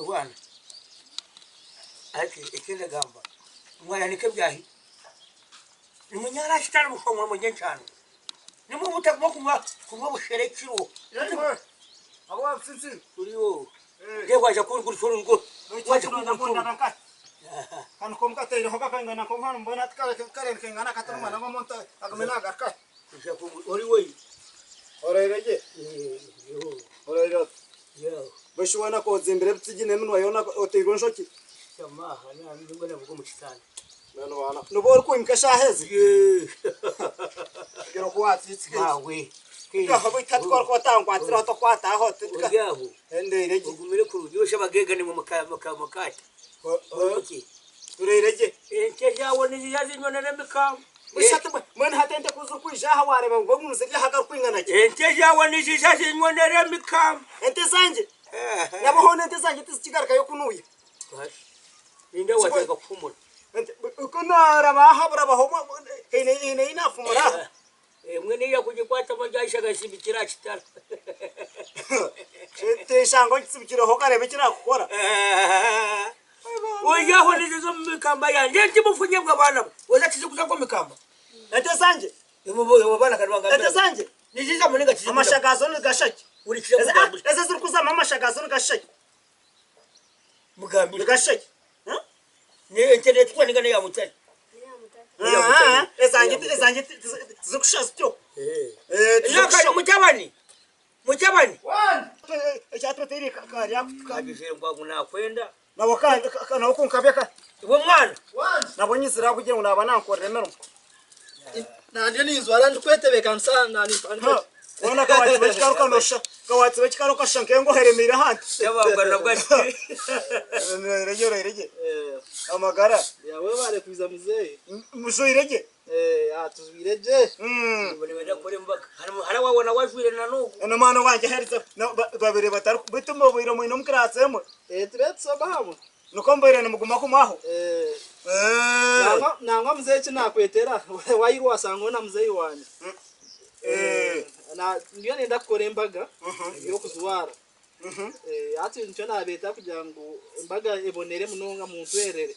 Kurwana. Hati eki ndagamba, mwayanika ebyahi, nimunyara aha kitanda mushongore murye enkyano. Nimwo mutaguma kunywa kunywa obushera ekiro. Turiyo. Reeba waija kungurisha orugo. Waija kungurisha orugo. Ori wei. Mbwenu shi weena ku ozimbire ebitsigi n'eminwa yoona oteirwe enshoki? Noba orikwimuka eshaaha ezi? Kugira oku watsitsika eki. Beitu hati ku orikuba otankwatsireho tokwata aho endeire gye. Tureire gye. Mbwenu hati ente ku zirikwija aha waareeba ngu ogu nizirya aha garikwingana ki? Ente zaawe niziija zinyonera emikamba. Ente zangye? Nabwo hoona ente zangye tizikigarukayo kunuya. Nindeeba waatandika kuhumura. Ku naaraba aha burabaho haine ei naafumura aha. Emwe neija kugikwata amajaisha agazibikire aha kitara. Tinshanga ogitsibikireho okareeba eki naakukora. Oihaho niziza omu mikamba yangye enti mufunye bwe abaana bo. Oza tizikuza omu mikamba. Ente zangye. Ente zangye. Niziza muninga tizikuza. Amasha gaazo nigasha ki? Hurikira nkugambire. Ezi ezirikuzamu amasha gaazo nigasha ki? Mugambire. Nigasha ki? Ente netukura ninga neya mutare. Ezangye ezangye tizikusha zityo. Yakari mutabani. Mutabani. Ekyatweteire karya kutuka. Agizire ngu agu nakwenda. Nabo kandi nabo kunkabya ka. Iwe mwana. Nabo nyizire aha kugira ngu naba nankorera emirimo. Nanye ninzwara ndikwetebekanisa nanye Hoona kawatsiba ekikaru kanosha kawatsiba ekikaru okashusha nk'engohe eremeire aha nti. Yabangwa nabwo ati. Oraire gye oraire gye. Amagara. Webare kwiza muzeeyi. Mujwaire gye? Tujwaire gye. Nibenda kukora embaga. Hariho waabona wajwaire na n'ogu. N'omwana owangye aherize babire batari beitu mubaire mwine omu kiraasi emwe? Turiyo nitushoma hamwe. Nikwo mubaire nimuguma kumwe aho? Nangwa muzeeyi eki naakwetera waayirwa washanga hoona muzeeyi wangye. Ndiyo niinyenda kukora embaga y'okujwara. Hati nikyo naabeeta kugira ngu embaga ebonere munonga muntwerere.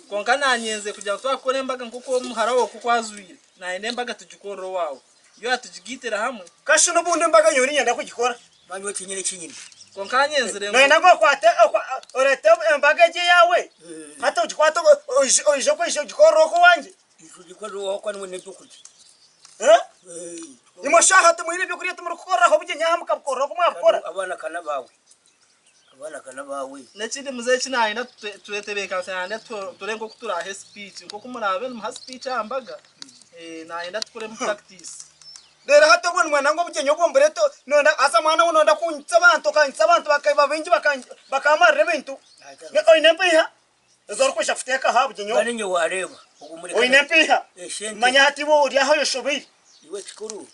Kwonka naanyenze kugira ngu twakukora embaga nk'oku omuhara waawe oku ajwaire, naayenda embaga tugikorere owaawe. Yoona tugigaitire hamwe. Kashi n'obundi embaga nyowe niinyenda kugikora. Manya oti nyine eki nyine. Kwonka nyenzire ngu. Noyenda ngu okwate oreete embaga egi eyaawe hati ogikwate oije okwija ogikorere oku owangye? Oije ogikorere owaawe ahabw'okuba niiwe nyine eby'okurya. Imwe shaaha timwine eby'okurya timurikukoreraho obugyenyi aha mukabukorera oku mwabukora? Abaana ka n'abaawe. Abaana ka n'abaawe. N'ekindi muzeeyi eki naayenda twetebeekanise naayenda turebe nk'oku turaahe sipiiki nk'oku muraabe nimuha sipiiki aha mbaga, naayenda tukoremu purakitiisi. Reero hati obwo nimwenda ngu obugyenyi obwo mbureete, noyenda haza mwana we noyenda kunyitsa abantu okanyitsa abantu bakaiba baingi bakammarira ebintu. Oine empiiha ezi orikwija kuteeka aha bugyenyi obu? Kandi nyowe waareeba ogu mureka Oine empiiha? esente. Manya hati iwe ori aho oyeshobeire. Iwe ekikuru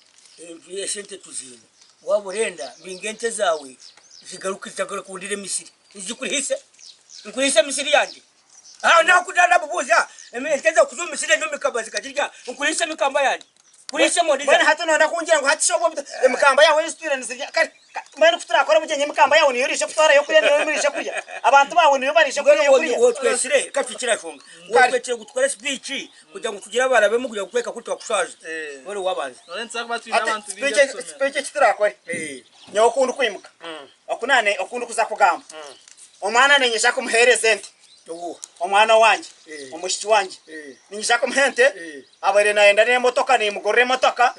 esente tuziine. Waaba orenda mbinga ente zaawe zigaruke zitagaruka kundira emisiri. Nzikurihiise? Nkurihiise emisiri yangye? Aha nakuda nabubuuza ente zawe kuza omu misiri egi omu mikamba zikagirya, nkurihiise emikamba yangye? Nkurihiise emondi Mbwenu zangye? hati noyenda kungira ngu hati shi obwo emikamba yaawe ei zitwire nizirya kare mbwenu ku turakore obugyenyi emikamba yaawe niyo eriija kutwara eyokurya niyo muriija kurya? Abantu baawe niyo bariija kurya Mbwenu eyokurya? wotwetsire reka tuhikire aha nshonga. Kare. Wotwetsire ngu tukore sipiici kugira ngu tugire abarabemu kugira ngu kworeka ku twakushaaza. Mbwenu waabanza. None nituza kuba twine Hati abantu baingi sipiiki ab'eisomero. sipiiki eki turakore nyowe oku ndikwimuka oku naane oku ndikuza kugamba omwana niinyija kumuheereza ente. Omwana owangye, omwishiki wangye, niinyija kumuha ente, abaire naayenda n'emotoka niimugurira emotoka,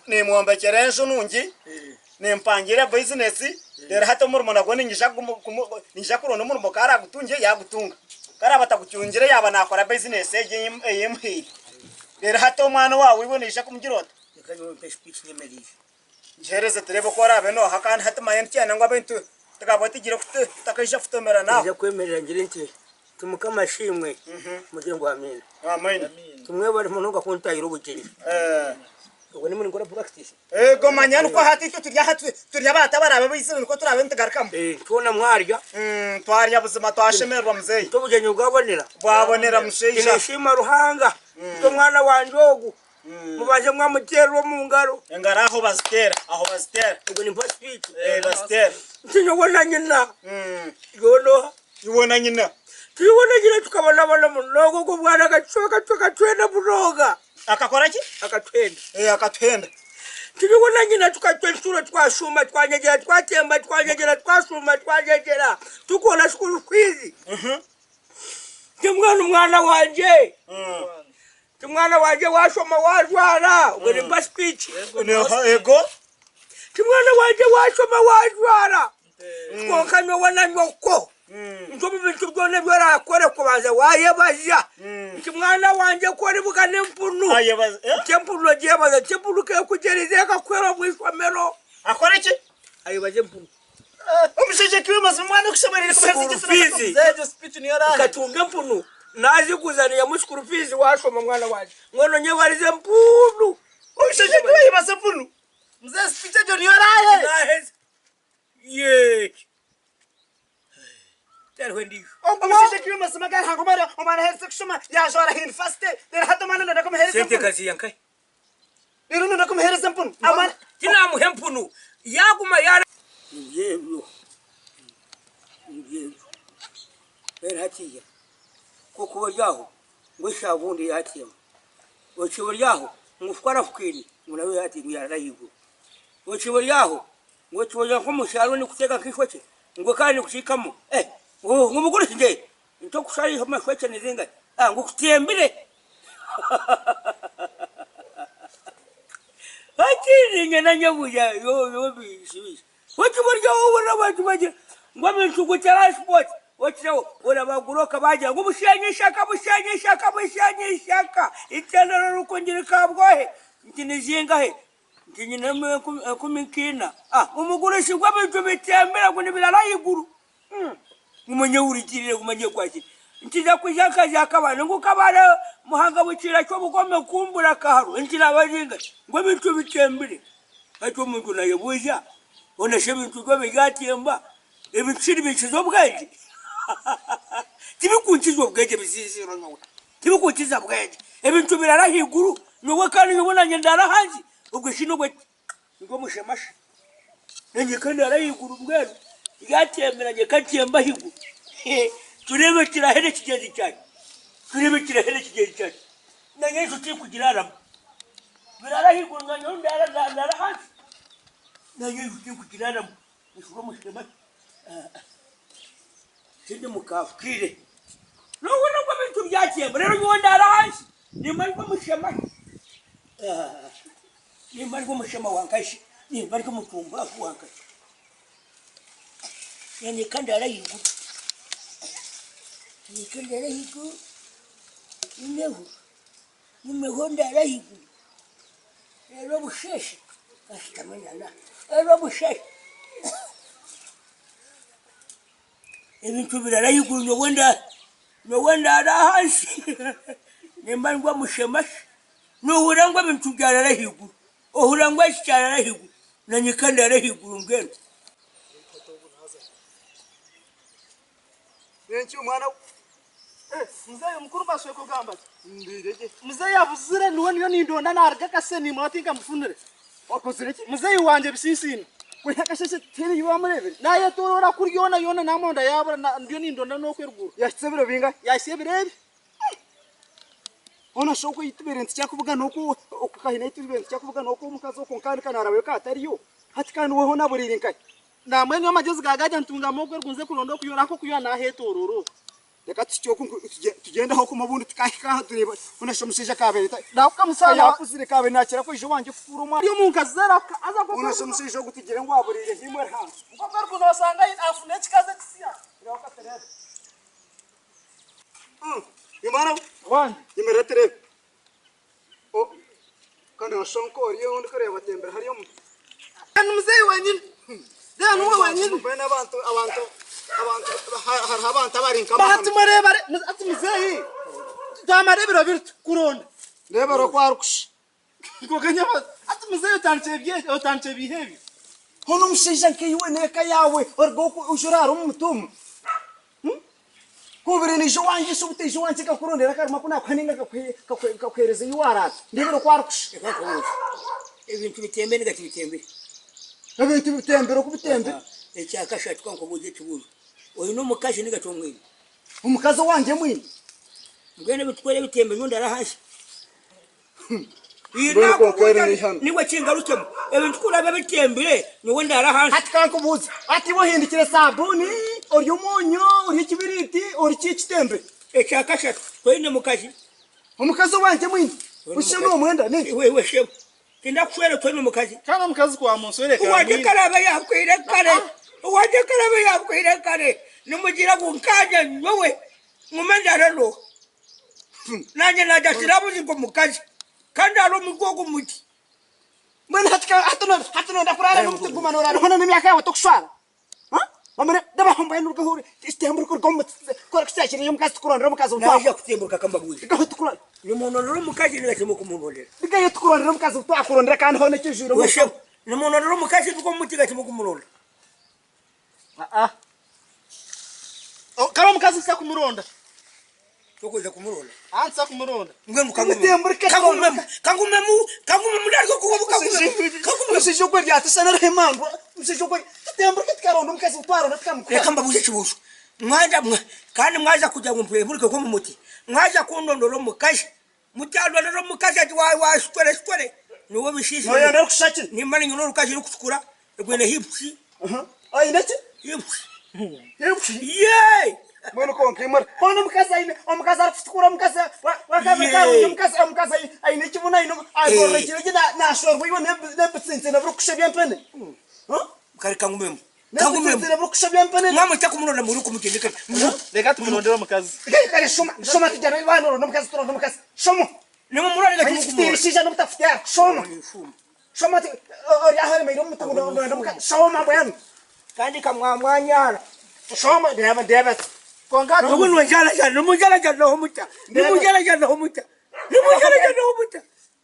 niimwombekyera enju nungi, nimpangira bizinesi, reero hati omurimo nagwo niinyija niinyija kuronda omurimo ku araagutungye yaagutunga, ku araabe atagutungire yaaba naakora bizinesi egyo ei emuhaire. Reero hati omwana owaawe iwe noija kumugira ota? Ngihereze tureebe oku oraabe nooha kandi hati manya nitukyenda ngu abe tukaba tugire tutakaija kutomerana aho. Nyija kwemerera ngire nti, nti Mukama asiimwe, mugire ngu Amiina. Amen. Timwebare munonga kuntahira obugyenyi. Obwo nimwo ninkora practice. Ego manya nikwo hati itwe turi aha turi abantu abaraabe baizire nikwo turaabe nitugarukamu. Twona mwarya. Twarya buzima twashemererwa muzeeyi. Nti obugyenyi bwabonera. Bwabonera mushaija. Ninsiima Ruhanga nti omwana wangye ogu. Mubanze mwamuteerera omu ngaro. Engaro aho baziteera, aho baziteera. Ogwo ni mpa speech. Eh, baziteera. Nti nyowe na nyina. Iwe n'oha? Iwe na nyina. Ti iwe na nyina tukabonabona munonga ogwo mwana akacwa akacwa akatwenda munonga. Akakora ki? Akatwenda. Eh, akatuhenda. Nti nyowe na nyina tukacwa enshuro twashuuma twanyegyera twatemba twanyegyera twashuuma twanyegyera tukora school fees. Nti mbwenu mwana wangye. Ti mwana wangye washoma wajwara obwo nimpa speech. Ego. Ti mwana wangye washoma wajwara kwonka nyowe na nyoko nti omu bintu byona ebi orakore kubanza wayebaza nti mwana wangye ku oribugana empunu nti empunu ogyebaza nti empunu kekugyerize ekakuhera omu ishomero. Akore ki? Ayebaze empunu. Omushaija kiwe mazima omwana okushemerire School fees. Egyo speech niyo orahe. Nkatunga empunu naziguza niihamu school fees washoma mwana wangye mbwenu onyebarize empunu. Omushaija kiwe ayebaza empunu. Mzee speech egyo niyo orahe. Naheza. Yee. Tihariho endiijo. Omushaija kiwe mazima ga Ruhanga omwana omwana aherize kushoma yajwara university reero hati omwana noyenda kumuhereza Sente empunu. nkaziiha nkahi? Reero noyenda kumuhereza empunu. Amara. Tinamuha empunu yaguma yara. Nibyebyo nibyebyo mbwenu hatiiya ku okuba ori aho ngu eshabundi yatemba, okiba ori aho ngu fuka arafukiine ngu nawe hati ngu yarara ahaiguru, okiba ori aho ngu okiba ori nk'omu kyaro nikuteeka nk'eishokye ngu kandi nikukiikamu eh ngu mugurusi nte nti okushara amashokye nizingahi ah ngu kutembire. Hakiri ninye na nyabuya Oti buryo wohurira abantu bagira ngu ebintu ngu transport okireho orabaguroka bagira ngu bushenyi ishaka bushenyi ishaka bushenyi ishaka itendero rukungiri kabwohe nti nizingahe nti nyinemu enkumi nkiina ah omugurusi ngu ebintu bitembire ngu nibirara ahaiguru Guma nyehurikirire, guma nyekwasire. Nkiza kwija nkaza Kabale, ngu Kabale Muhanga bukiira ky'obugome kumbura akaharu, nti nabazinga ngu ebintu bitembire. Hati omuntu nayebuuza, hoona shi ebintu byo biryatemba? Ebintu shi nibikiza obwengye? Tibikunkiza obwengye bisinziiro nyowe, tibikunkiza bwengye. Ebintu birara ahaiguru, nyowe kandi nyowe nanye ndara ahansi, obwe shi nobwe Nigwo mushemashe. Nainye ka ndaara ahaiguru mbwenu ryatembera nainye ka ntembe ahaiguru tureebe ekiraahere kigyenzi kyangye, tureebe ekiraahere kigyenzi kyangye. Nainye ekyo tinkugiraaramu. Biraara ahaiguru nga nyowe ndaara ndaara ahansi, nainye ekyo tinkugiraaramu. Nshube omushemashe. Tindi mukafukiire. Nohurira ngu ebintu byatemba reero nyowe ndaara ahansi nimba ndi omushemashe. Nimba ndi omushema wa nkashi, nimba ndi omutumbafu wa nkashi. Nanye ka ndaara ahaiguru, nanye ka ndaara ahaiguru, nyumeho, nyumeho ndaare ahaiguru, reero obusheeshe nshutame nana, reero obusheeshe ebintu birara ahaiguru nyowe ndaara, nyowe ndaara ahansi nimba ndi omushema shi. Nohurira ngu ebintu byarara ahaiguru, ohurira ngu eki kyarara ahaiguru, nanye ka ndare ahaiguru mbwenu. Muzeeyi omukuru mbaswe kugamba ki? Muzeeyi abuzire niwe niyo nindonda naruga Kasenyi nimureba tinkamufunire. Okozire ki? Muzeeyi wangye ebisinsino. Kwiha akasheshe tihaine ei wamureebire? Nayetoroora kuri yoona yoona namuronda yabura ndiyo nindonda n'okweruguru. Yahitsya ebiro bingahi? Yahitsya ebiro ebi. Hoona shi oku ei tubaire nitukyakubugana oku oku kahina ei tubaire nitukyakubugana oku omukazi okwo nka ka naarabayo ka atariyo? Hati kandi we hoona aburiire nkahi? Nambwenu amagezi ga gagya ntungamu oku nze kuronda okuyora ahabw'okuyora nahetoorora oku. Reka tuhikye oku tugyende aho okumwe obundi tukahika aha tureebe hoona shi omushaija akaabaire ta Nakukamusaana. ka yaakuzire kaabaire naakira kwija owangye kufuura omwana. Ari omu nkazi ze rahuka haza nk'oku Hoona shi omushaija ogu tugire ngu aburiire haimwe Ruhanga. Nk'oku arikuza osanga afune ekikazi ekisya. Rahuka tureebe. Imara Wange. yemerera turebe. Oh, kandi noshusha nk'ori ou ndikureeba atembire hariya omu. Ni muzeeyi wenyini. Reeba niwe wenyini. Mbwenu abantu abantu abantu hariho abantu abari nka Hati mureeba hati muzeeyi twamara ebiro biri tukuronda. Reeba oku arikusha. Kwonka nyabaza hati muzeeyi otandikire bye otandikire biiha ebyo? Hoona omushaija nkaiwe n'eka yaawe oruga oku oije oraare omu muti omu? Ku obaire noija owangye shi obutaija owangye nkakurondera akarima aku naakuha nainga nkakuheereza ei waaraara, ndeebere oku arikushusha. Reka nkubuuze, ebintu bitembire nainga tibitembire? Ebintu bitembire oku bitembire. Ekyakashatu ka nkubuuze ekibuuzo, oine omukazi nainga tomwine? Omukazi owangye mwine. Mbwenu ebitukwera ebitembire nyowe ndaara ahansi? Mbwenu kwonka eri n'eihano. Niiwe kingarukemu, ebintu ku biraabe bitembire nyowe ndaara ahansi? Hati ka nkubuuze, hati iwe ohindukire saabuuni, ori omwonyo, ori ekibiriiti, ori ki ekitembire? Ekyakashatu, toine mukazi? Omukazi owangye mwine, oshusha noomwenda nenki? Iwe shebo, Tindakushwera otyo n'omukazi. Kandi omukazi ku wamunswera ekaba Owangye mwine. karabe yahwire kare, owangye karabe yahwire kare, nimugira ngu nkanye nyowe ngume ndare n'oha? Nanye nagira tirabuzi nk'omukazi kandi ari omuri ogu muti. Mbwenu hati ka hati no hati noyenda kuraara n'omuti guma noraara hoona n'emyaka yaawe tokushwara? Ha? Wamanya reeba mbwenu orugeho ori ekitembo orikuruga omu muti kora kukyakiriyo omukazi tukurondere omukazi Naija otwakwo. kutemburuka kambabuuze. Rugaho tukurondere. Nimunonera omukazi ninga timukumunonera? Rugayo tukurondere omukazi twakurondera kandi hoona ekijwire omu Weshebo, nimunonera omukazi nduga omu muti ninga timukumunonera? Aa. Kare omukazi nituza kumuronda. Tokwija kumuronda. Aa nituza kumuronda. Mbwenu kangumemu. Mutemburike Kangumemu. Kangumemu. Kangumemu ndaryo kuba kangumemu. Kangumemu. Omushaija ogwo aryatusana ariho emandwa. Omushaija ogwo tutemburike tukaronda omukazi ou twaronda tukamukuha. Reka mbabuuze ekibuuzo. Mwaza mwa kandi mwaza kugira ngu mpemburuke nk'omu muti. Mwaza kundondora omukazi. Mutandondera omukazi ati wa wa shwere shwere. Niwe bishiisha. Noyenda orikushusha ki? Nimba niinyine orukazi rukutukura rwine hipusi. Oine ki? Hipusi. Hipusi? Yee! Mbwenu kwonka imwe hoona omukazi aine omukazi arikutukura omukazi wa karungi omukazi omukazi aine ekibuno aine agororokire gye nashorwa iwe n'ebitsintsine birikushusha eby'empene. Kare kangumemu. Kangumemu. N'ebitsintsine birikushusha eby'empene. Mwamweta kumuronda muri kumugyenda kare. Reka tumurondere omukazi. Kare shoma shoma tugyende waaba noronda omukazi turonde omukazi shoma. Nimumurora reka Manya timukumuronda. ekitiirishiija n'obutafutyara shoma. Shoma oti ori aho oyemereire omu muti ngu noyenda omukazi shoma mbwenu. Kandi kamwamwanyara. Shoma ndeeba ndeeba ati. Kwonka hati Obu nimunjarajarira nimunjarajariraho muta? Nimunjarajariraho muta? Nimunjarajariraho muta?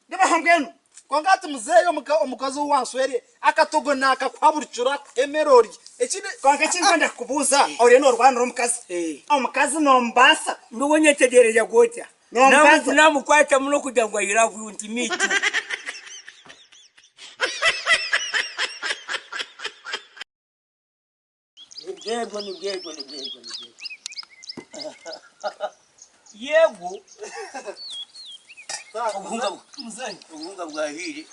Ndeeba aho mbwenu. Kwonka hati muzeeyi omukazi ou wanswere akatogo naakakuha buri kiro akuha emere orye. Ekindi. Kwonka eki ndikwenda kukubuuza oriyo noorwanira omukazi. Omukazi noomubaasa? Nyowe nyetegyereza gotya. Noomubaasa? Namukwata muno kugira ngu I love you nti me too. Nibwebwo nibwebwo nibwebwo nibwebwo. Yego obuhunga obuhunga bwahiire.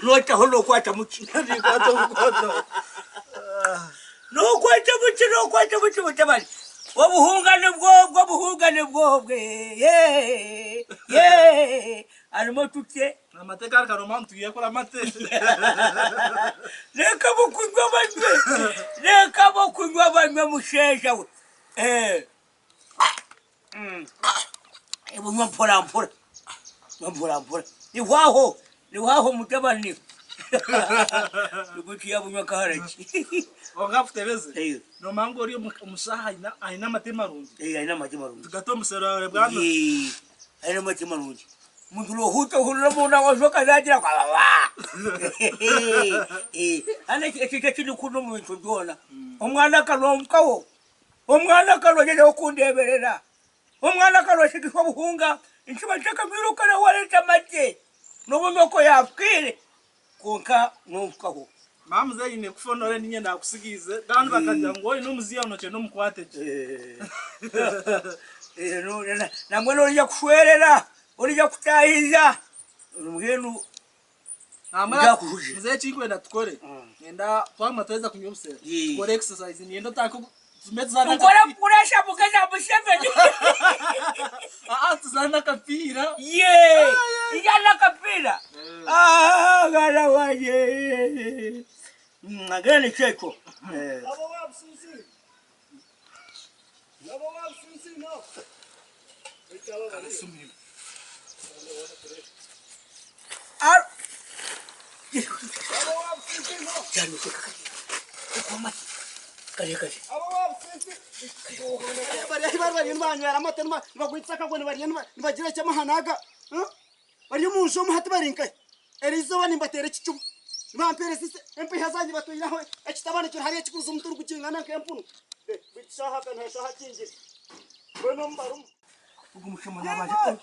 Notaho nokwata muki? Nokwata muki nokwata muki mutabani? Obuhunga nibwobwo obuhunga nibwobwe yee yee harimu otutye. Amate kari karoma nitugiye kora amate. Reka bo kunywa banywe. Reka bo kunywa banywe musheija we. Eh. Ebunywa mpora mpora. Nywa mpora mpora. Nihwaho. Nihwaho mutabani. Niguti yabunywa kaharaki. Kwonka kutebeze. Eh. Nomanya ngu ori omushaho aine aine amate marungi. Eh, aine amate marungi. Tugate omuserware bwana. Eh, aine amate marungi. Omuntu nohuuta ohurira omunda wazoka zagira ngu ababa. Hanu eki ekindikukunda omu bintu byona, omwana akaronkaho, omwana akarogyezaho kundeeberera, omwana akaroshigisha obuhunga, nikiba ntakabwiruka nawe wareeta amate, n'obu nyoko yaafiire kwonka nonfukaho. Mama muzeeyi nyine kufa onore ninye nakusigiize kandi bakagira ngu oine omuziya nokyenda omukwate gye. Nambwenu orija kushwerera, orija kutahiza mbwenu njakujujira. Muzeeyi ekinkwenda tukore nyenda twamara twaheza kunywa obusera tukore exercise niinyenda otandike tugume tuzaane Nkore puresha mugeza Museveni. Aa tuzaane akapiira. Yee! Nzaane akapiira? Aah mwana wangye. Mbwenu nikyo ekyo. Bari ahi bari bariyo nibanywera amate nibagwitsa akagwe nibariyo nibagira eky'amahane aga. Bari omu nju omu hati bari nkahi? Eriizooba nimbateera ekicumu. Nibampeereza empiiha zangye batwaireho ekitabani kiri hariya kikuza omutwe gukingana nk'empunu. Beitu shaaha aka niho shaaha akingire. Mbwenu omu barimu. Ogu mushoma nabanza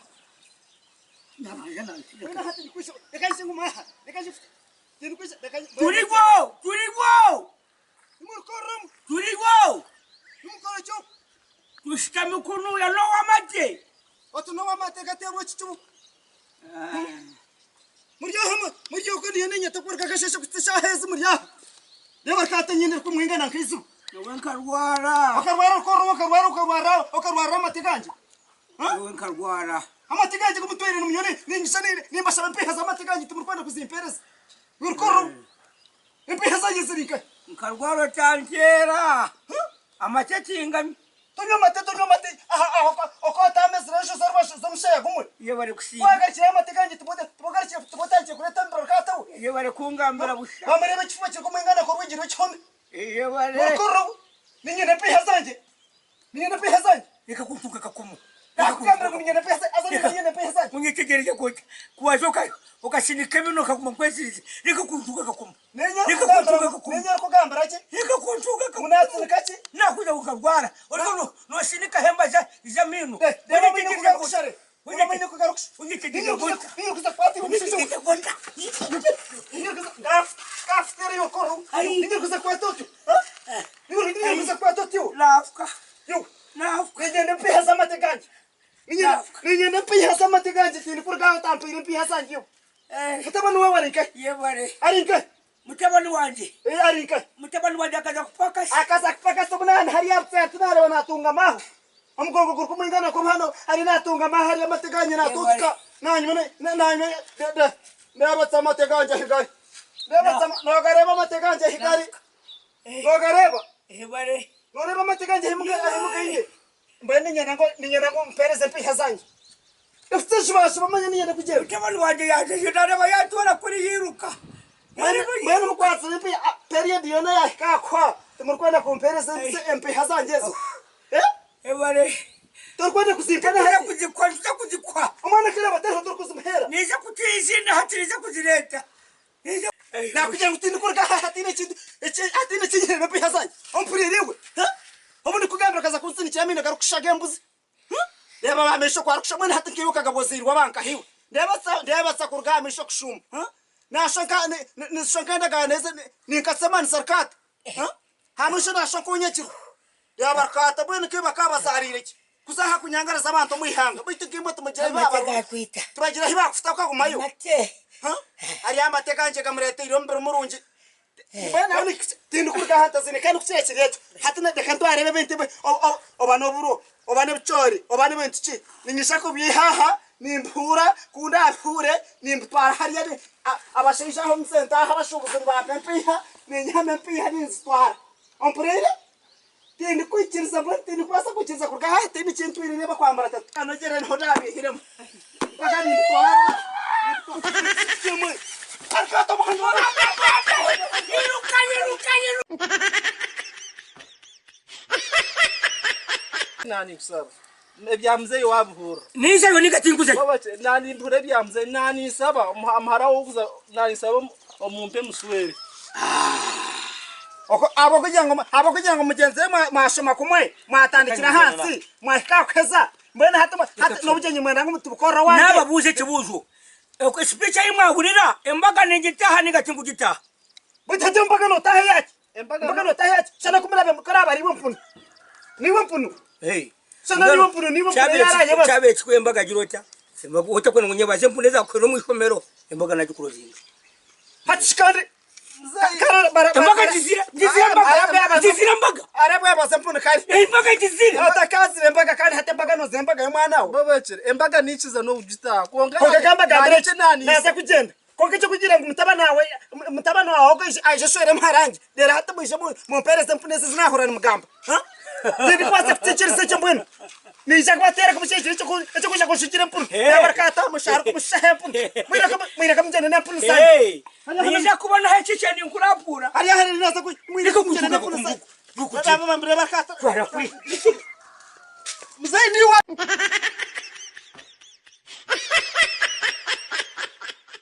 nabanza Mbwenu hati ndikwija reka nje ngume aha. Reka nje tindikwija reka Turigwo! Turigwo! Nimurikororamu. Turigwo! Nimukora ki okwo? Tushutami kunuya n'owamagye. Oti n'owamate gateerwa ekicubu. Muri aha muri okwo ndiyo niinyeta kuruga akasheeshe kuhitsya eshaaha ezi muri aha. Reeba rikahata enyenda erikumwingana nk'eiziba. Nyowe nkarwara. Okarwara okorora okarwara okarwara okarwarira amate gangye. Nyowe nkarwara. Amate gangye gu mutwaire nimunywa niinyija nimbashaba empiiha z'amate gangye timurikwenda kuzimpeereza. Orikorora empiiha zangye ziri nkahi? Nkarwara otanteera. Amate tinganywa. Tonywa amate tonywa amate aha aho oku otaamezire enjo z'orubaju z'omushaya gumwe. Yebare kusiima. Wagarukirayo amate gangye tibogarukire tibotandikire kureeta emibiri rukataho. Yebare kungambira busha. Wamureeba ekifuba kirikumwingana nk'orwigi rw'ekihome. Yebare. Orikurira obu niinyenda empiiha zangye. Niinyenda empiiha zangye. Reka kuntunga akakomo. Naakugambira ngu niinyenda empiiha zangye haza niinyenda empiiha zangye. Onyetegyereze ku oti ku waaza okasinika eminwa okaguma nkwezirize. Reka kuntunga akakomo. Niinyenda orikugambira ki? Reka kuntunga akakomo. Ngu naatsinika ki? Naakuza okarwara. Oriko noosinika emba z'amaino. Reeba omwine kugaruka oshare. Reeba omwine kugaruka. Onyetegyereze ota. Niinyenda kuza kukwata iwe omushaija we. Onyetegyereze ota. Niinyenda kuza iwe okora. Niinyenda kuza kukwata otyo. Niinyenda kuza kukwata otyo. Naafuka. Iwe. Naafuka. Niinyenda empiiha z'amate gangye. Niinyenda empiiha z'amate gangye tindikuruga aha otampaire empiiha zangye iwe. Mutabani waawe ari nkahi? Yebare. Ari nkahi? Mutabani wangye. Ari nkahi? Mutabani wangye akaza kupakasa. Akaza kupakasa obu naani hariya arutsya ati naareeba naatungama aho. Omugongo gurikumwingana nkobu hanu ari naatungama aho hariya amate gangye naatuutuka. Naanyuma naanyuma ndeebatsa amate gangye ahi gari. Ndeebatsa noogareeba amate gangye ahi gari. Noogareeba? Yebare. Nooreeba amate gangye ahi mugaine? Mbwenu niinyenda ngu niinyenda ngu ompeereze empiiha zangye. Efutse ejubaajuba manya niinyenda kugyenda. Mutabani wangye yaija naareeba yaatwara kuri yairuka. Mbwenu mukwatsire empiiha period yoona yaahika aha kuhwa timurikwenda kumpeereza empiiha zangye ezo? Yebare. Torikwenda kuzimpa na Nija hati? kuzikuha, nija kuzikuha. Omwana akireba tariho torikuzimuheera. Nija kutiizina hati nija kuzireeta. Naakugira ngu tindikuruga aha hataine ekintu hataine ekinyihiremu empiiha zangye. Ompuriire iwe? Obu ndikugambira okaza kuntsinikira amaino garikushaga embuzi. Reeba aha maisho ku arikusha mbwenu hati nkaiwe okagaba ozairwe aba nkahi iwe? Ndeebatsa ndeebatsa kuruga aha maisho kushuuma. Naashusha nka nishusha nk'endagaano ezi ninkatsemanisa rukaata. Aha maisho naashusha nk'onyekirwe. Reeba rukaata mbwenu nkaiwe bakaba bazaariire ki? Kuza aha kunyangaraza abantu omu ihanga. Beitu nkaimwe timugira ahi baabarwa. Tibagira ahi baakufuta kukagumayo. Hariyo amate gangye gamureeteire omubiri murungi. Mbwenu tindikuruga aha ntazine kandi ku kiriba kiri ekyo, hati reka ntware ebi ebintu ebi, oba n'oburo, oba n'ebicoori, oba n'ebintu ki, niinyija kubiiha aha, nimbihuura, ku ndaabihuure, nimbitwara hariya abashaija aha omu senta aha abashuubuzi nibampa empiiha, niinyihamu empiiha ninzitwara. Ompuriire? Tindikwikiriza mbwenu tindikubaasa kwikiriza kuruga aha hataine eki ntwire reeba kwambara tatukanogere niho naabihiremu mpaka nimbitwara nimbitwara Yiruka, yiruka, yiruka. Nani nkusaba ebya muzeyi wabihurira. Ninzayo ninga tinkuzayo. Baba nani mpurira ebya muzeyi nani nsaba omuhara wokuza nani nsaba omumpe muswere. Ahabw'okugira ngu mugyenzi we mwashoma kumwe, mwatandikira ahansi, mwahika aha kuheza, mbwenu hati hati n'obugyenyi mwenda ngu mutubukorere owangye. Naababuuza ekibuuzo, Esipiiki ei mwahurira, embaga ningitaaha nainga tingugitaaha? Beitu hati embaga nootaaha eyaki? Embaga nootaaha eyaki? Shana ku muraabe mukaraaba ari iwe mpunu. Niiwe mpunu. Shana niiwe mpunu, niiwe mpunu ei araayebaza. Kyabaire kikwe embaga gira ota? Embaga otakwenda ngu nyebaze empunu ezaakuhwera omu ishomero, embaga nagikurozinga. Hati shi kandi Embaga ngizire, ngizire embaga, ngizire embaga. Arabwebaza empunu kare. Embaga ngizire. Otakazire embaga kandi hati embaga noza embaga y'omwana we. Babakire embaga nikiza n'obugitaha kwonka Kwonka ka mbagambire nanye eki, naaza kugyenda. Kwonka eky'okugira ngu mutabani waawe mutabani waawe ogwo aije aije ashwere muharangi, reero hati mwije mumpeereze empunu ezi ezi naahurira nimugamba. Tindikubaasa kukiikiriza ekyo mbwenu. Naija kubateera kumushekyera eky'okwija kunshugira empunu. Yaaba arikataha omushaara kumushaho empunu. Mwine kamugyende n'empunu zange. Niinyija kubonaho ekikye ninkurapura. Hariya hari naaza ku mwine kamugyende n'empunu zange.